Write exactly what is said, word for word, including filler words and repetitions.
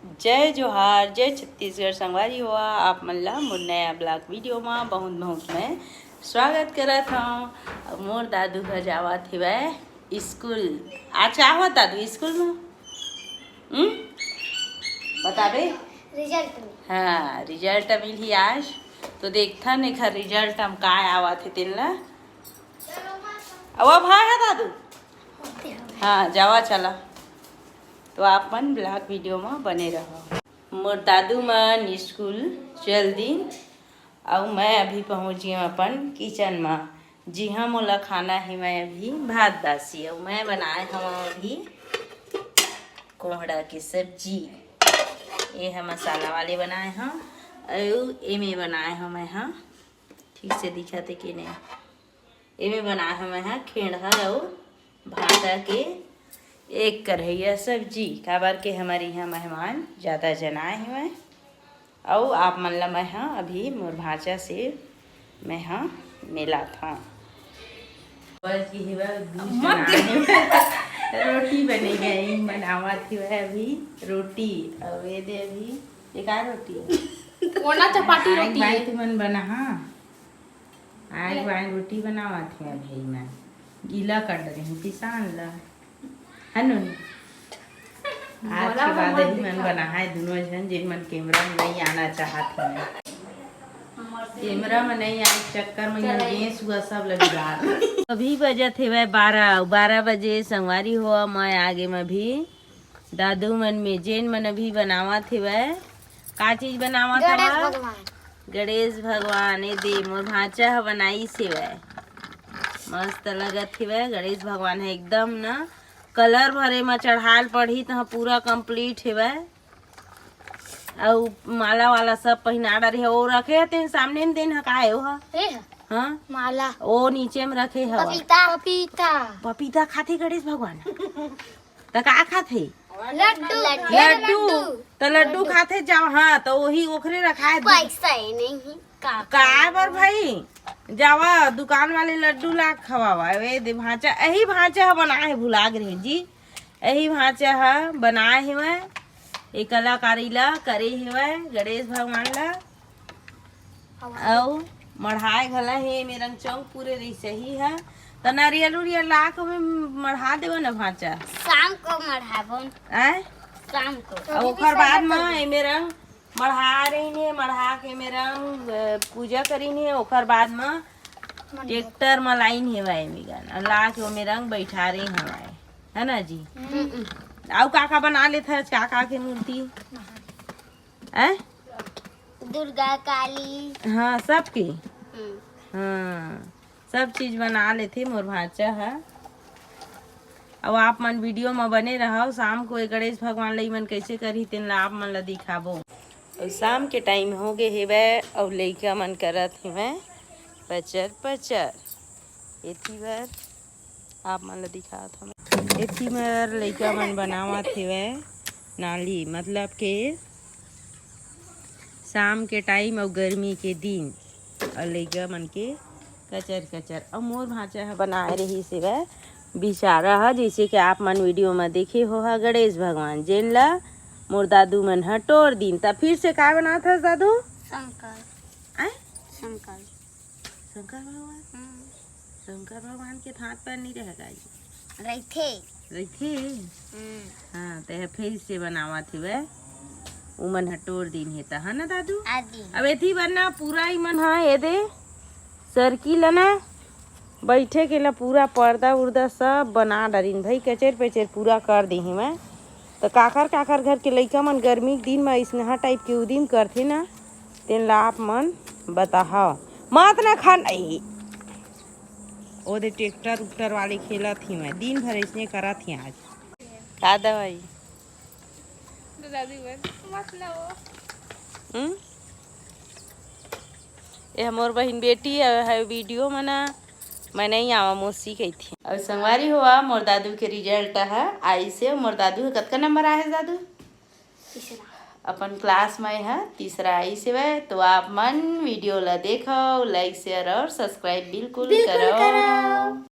जय जोहार, जय छत्तीसगढ़। संगवारी हो, आप मन ला मोर नया ब्लॉग वीडियो मा बहुत बहुत मैं स्वागत करत हौं। मोर दादू घर जावत हेवय स्कूल। आज का होत दादू स्कूल मा? हम्म, बताबे। रिजल्ट में। हाँ, रिजल्ट मिलही आज। तो देखथन एखर रिजल्ट हम का आवत हे तेन ला। अब अब हाँ है दादू। हाँ, जावा चला। तो आप मन ब्लॉग वीडियो में बने रहो। मोर दादू मन स्कूल चल दिन, अउ मैं अभी पहुँच गई अपन किचन में, जिहाँ मोला खाना है मैं अभी भात दासी, अउ मैं बनाए हव अभी कोहड़ा के सब्जी। ये है मसाला वाले बनाए हव, अउ एमे बनाए हव मैं, हाँ, ठीक से दिखत हे कि नहीं। एमे बनाए हव मैं हा खेड़हा अउ भांटा के एक करहिया सब्जी, काबर के हमर इहाँ मेहमान ज्यादा जन आए हवय। अउ आप मन ला मैं हा अभी मोर भांचा से मैं हा मिलात हव। बज गे हेवय, दूध चढ़ाए हेवय। रोटी बने गई, बनावत हेवय अभी रोटी। अउ ये दे अभी, ये का रोटी है? ओना चपाटी आग रोटी बाई है। तुमन बना, हाँ। आज ले। वाइन रोटी बनावत हे भाई मैं। गीला कर दे रही पिसान ला। है नु? आज के बाद ही मन बना है दोनों झन, जिन मन कैमरा में नहीं आना चाहत हे। कैमरा में नहीं आए चक्कर में मन गैस हुआ सब लग जा। अभी बजत हेवय बारह, बारह बजे संगवारी हो, मैं आगे में भी दादू मन में जेन मन अभी बनावत हेवय। का चीज बनावत गणेश हवय? भगवान। गणेश भगवान, ए दे मोर भांचा ह बनाइस हेवय। मस्त लगत हेवय गणेश भगवान ह एकदम न। कलर भरे म चढ़ाल पड़ही त ह पूरा कंप्लीट हेवय। अउ माला वाला सब पहिना डरे हे। ओ रखे हे तेन सामने म देन ह का हे ओ ह? ए ह। हाँ? माला। ओ नीचे म रखे हवय। पपीता। पपीता। पपीता खाथे गणेश भगवान। त का खाथे? लड्डू। लड्डू। त लड्डू खाथे जाव, हाँ, त ओही ओखरे रखाए दू। पैसा ही नहीं है। का काय बर भाई? जावा दुकान वाले लड्डू ला खवावा। ए दे भांचा, एही भांचा ह बनाए हे, भुला गे रहे जी। एही भांचा ह बनाए हेवय। ए कलाकारी ला करे हेवय गणेश भगवान ला। अउ मढ़ाए घला हे, मेरंग चौक पूरे रही सही है। त नारियल उरियल ला के ओमे मढ़ा देवा न भांचा। शाम को मढ़ाबो। आय? शाम को। अउ ओकर बाद म ए मेरंग मढ़ा रही ने, मढ़ा के मेरंग, अ, पूजा करी ने, ओकर बाद म ट्रैक्टर म लाइन हेवय मेगन। अउ ला के ओ मेरंग बैठा रही हवय। है ना जी? हम्म। अउ का का बना लेत हस, का का के मूर्ति? आय? दुर्गा, काली। हाँ, सबके। हम्म। हाँ, सब चीज बना लेथे मोर भांचा ह। अउ आप मन वीडियो म बने रहव। शाम को ए गणेश भगवान ल इमन कइसे करही, तेन ल आप मन ल दिखाबो। अउ शाम के टाइम हो गे हेवय, अउ लइका मन करत हेवय पचर पचर। एती बर आप मन ल दिखात हव। एती बर लइका मन बनावत हेवय नाली, मतलब के शाम के टाइम अउ गर्मी के दिन, अउ लइका मन के कचर कचर। अउ मोर भांचा ह बनाए रहिस हेवय बिचारा ह, जइसे कि आप मन वीडियो म देखे हो ह, गणेश भगवान, जेन ल मोर दादू मन ह टोर दिन। त फिर से का बनात हस दादू? शंकर। आय? शंकर। शंकर भगवान? हम्म। शंकर भगवान के हाथ पैर नहीं रहे गाई। रहिथे। रहिथे? हम्म। हाँ, ते ह फिर से बनावत हेवय। उमन ह टोर दिन हे त, है ना दादू? आदि। अब एती बर ना पूरा इमन ह, ए दे, सरकी ल ना, बैठे के ल पूरा पर्दा उर्दा सब बना डारिन भाई, कचर पेचर पूरा कर दे हेवय। त काखर काखर घर के लइका मन गर्मी के दिन म अइसनहा टाइप के उदिम करथे ना, तेन ला आप मन बताहव। मत ना खान, ए, ओ दे ट्रैक्टर उक्टर वाले खेलत ही मैं, दिन भर अइसने करत ही आज। का दवाई? दादी बन, मत ना वो। हम्म? ये मोर बहिन बेटी है, है वीडियो में ना, मैं नहीं आवा मौसी कही थी। अब संगवारी हुआ, मोर दादू के रिजल्ट है, आई से मोर दादू है, कतका नंबर आए है दादू? तीसरा। अपन क्लास में है तीसरा आई से वै, तो आप मन वीडियो ला देखो, लाइक, शेयर और सब्सक्राइब बिल्कुल बिल्कुल करो। करो।